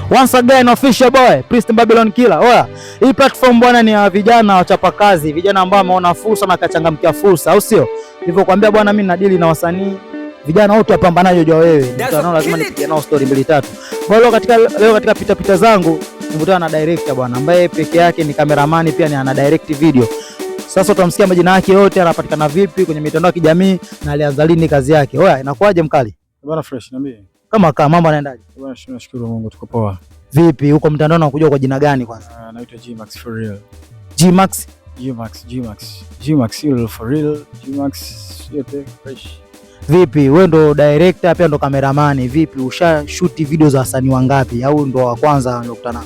Once again, official boy, Priest Babylon Killer. Oya, hii platform bwana ni ya vijana wachapakazi, vijana ambao wameona fursa na kachangamkia fursa, au sio? Nilivyokuambia bwana, mimi nadili na wasanii vijana wote wapambanaji, jua wewe nao lazima nipige nao story mbili tatu. Kwa hiyo leo katika pita pita zangu nimekutana na director bwana, ambaye peke yake ni cameraman, pia ni ana direct video. Sasa utamsikia majina yake yote, anapatikana vipi kwenye mitandao ya kijamii na alianza lini kazi yake. Oya, inakuwaje mkali? Bwana fresh, niambie. Kama kama mambo yanaendaje? Bwana, nashukuru Mungu tuko poa. Vipi huko mtandao unakujua kwa jina gani kwanza? Naitwa G-Max for real. G-Max. G-Max, G-Max. G-Max yule for real, G-Max yote fresh. Vipi wewe ndo director pia ndo cameraman, vipi usha shoot video za wasanii wangapi au ndo wa kwanza ndo kutana?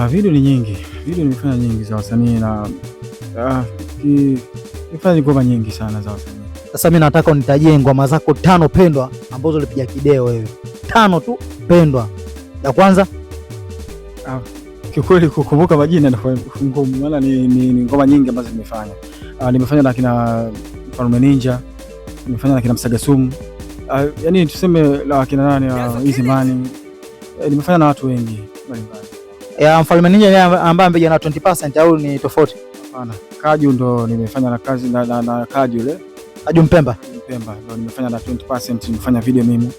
Video ni nyingi. Video nimefanya nyingi za wasanii na nimefanya ngoma nyingi sana za wasanii. Sasa mimi nataka unitajie ngoma zako tano pendwa ambazo ulipiga kideo wewe. Tano tu pendwa. Ya kwanza? Kiukweli kukumbuka majina inakuwa ngumu, maana ni ngoma nyingi ambazo nimefanya. Nimefanya na kina Mfalme Ninja, nimefanya na kina Msagasumu. Yani tuseme la kina nani, Easy Money. Nimefanya na watu wengi mbalimbali. Ya Mfalme Ninja ni ambaye amepiga na 20% au ni tofauti? Hapana, Kaju ndo nimefanya na kazi na Kaju yule. Kaju Mpemba. Mpemba ndo nimefanya na 20%, nimefanya video mimi.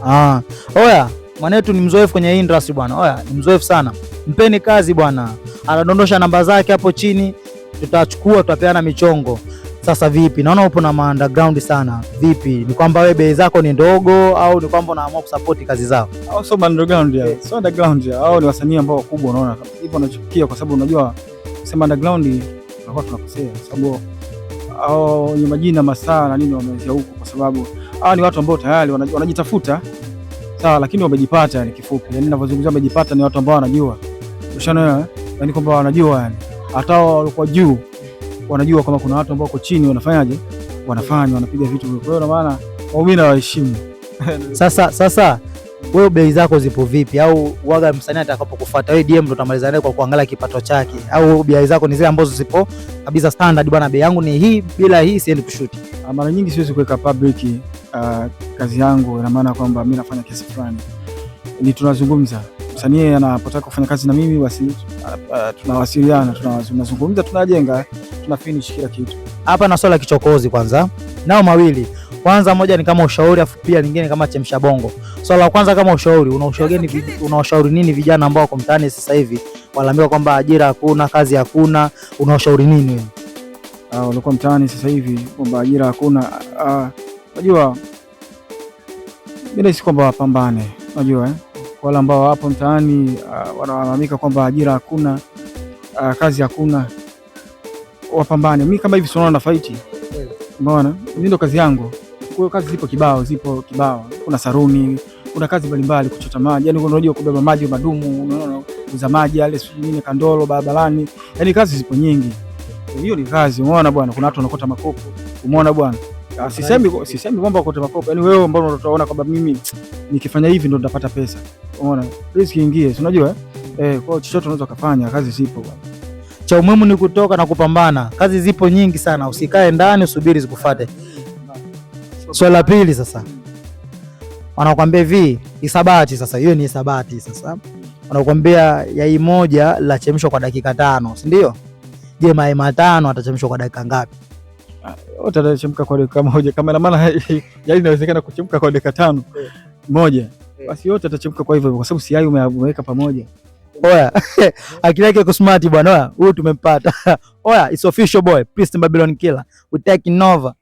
Ah, oya, mwanetu ni mzoefu kwenye industry bwana. Oya, ni mzoefu sana. Mpeni kazi bwana. Anadondosha namba zake hapo chini, tutachukua tutapeana michongo. Sasa vipi? Naona upo na ma underground sana. Vipi? Ni kwamba wewe bei zako ni ndogo au ni kwamba unaamua kusupport kazi zao? Au sio underground ya. Sio underground ya. Au ni wasanii ambao wakubwa, unaona hivyo wanachukia, kwa sababu unajua kusema underground tunakuwa tunakosea, kwa sababu au wenye majina masaa na nini wameanzia huko, kwa sababu hao ni watu ambao tayari wanajitafuta sawa, lakini wamejipata. Yani kifupi, yani ninavyozungumzia wamejipata ni watu ambao wanajua, ushaona, yani kwamba wanajua, yani hata walikuwa juu wanajua kama kuna watu ambao wako chini wanafanyaje, wanafanya wanapiga vitu. Kwa hiyo na maana mimi nawaheshimu. Sasa wewe bei zako zipo vipi? Au waga msanii atakapokufuata wewe DM ndo utamaliza naye kwa kuangalia kipato chake, au bei zako ni zile ambazo zipo kabisa standard, bwana, bei yangu ni hii, bila hii siendi kushoot? Mara nyingi siwezi kuweka public kazi yangu, ina maana kwamba mimi nafanya kiasi fulani, ni tunazungumza. Msanii anapotaka kufanya kazi na mimi basi tunawasiliana, tunazungumza, tunajenga, tuna finish kila kitu. Hapa na swala kichokozi kwanza, nao mawili. Kwanza moja ni kama ushauri, afu pia lingine kama chemsha bongo. Swala la kwanza kama ushauri, unawashauri nini vijana ambao wako mtaani sasa hivi walaambiwa kwamba ajira hakuna, kazi hakuna, unawashauri nini wewe? Walikuwa mtaani sasa hivi kwamba ajira hakuna. Unajua mimi nahisi kwamba wapambane, unajua eh? Kwa wale ambao wapo mtaani wanalalamika kwamba ajira hakuna, kazi hakuna, wapambane. Mimi kama hivi si unaona na fight, umeona, mimi ndo kazi yangu. Kwa hiyo kazi zipo kibao, zipo kibao. Kuna saruni, kuna kazi mbalimbali, kuchota maji, yani unajua kubeba maji madumu, unaona, kuuza maji yale, sijui nini, kandolo barabarani, yani kazi zipo nyingi. Hiyo ni kazi, umeona bwana. Kuna watu wanakota makopo, umeona bwana. Sisemi kwamba ukota makopo, yani wewe ambao utaona kwamba mimi nikifanya hivi ndo nitapata pesa, umeona, risk ingie, si unajua eh? Kwa hiyo chochote unaweza kufanya, kazi zipo bwana. Cha muhimu ni kutoka na kupambana. Kazi zipo nyingi sana, usikae ndani usubiri zikufuate. Swala la pili sasa, wanakuambia hivi hisabati. Sasa hiyo ni hisabati. Sasa wanakuambia yai moja lachemshwa kwa dakika 5, si ndio? Je, mayai matano atachemshwa kwa dakika ngapi? Wote atachemka kwa dakika moja, kama ina maana yai inawezekana kuchemka kwa dakika 5 moja, basi yote atachemka kwa hivyo, kwa sababu si yai umeweka pamoja. Oya, akili yake iko smart bwana. Oya, huyu tumempata. Oya, it's official boy, Priest Babylon Killer. We taking over.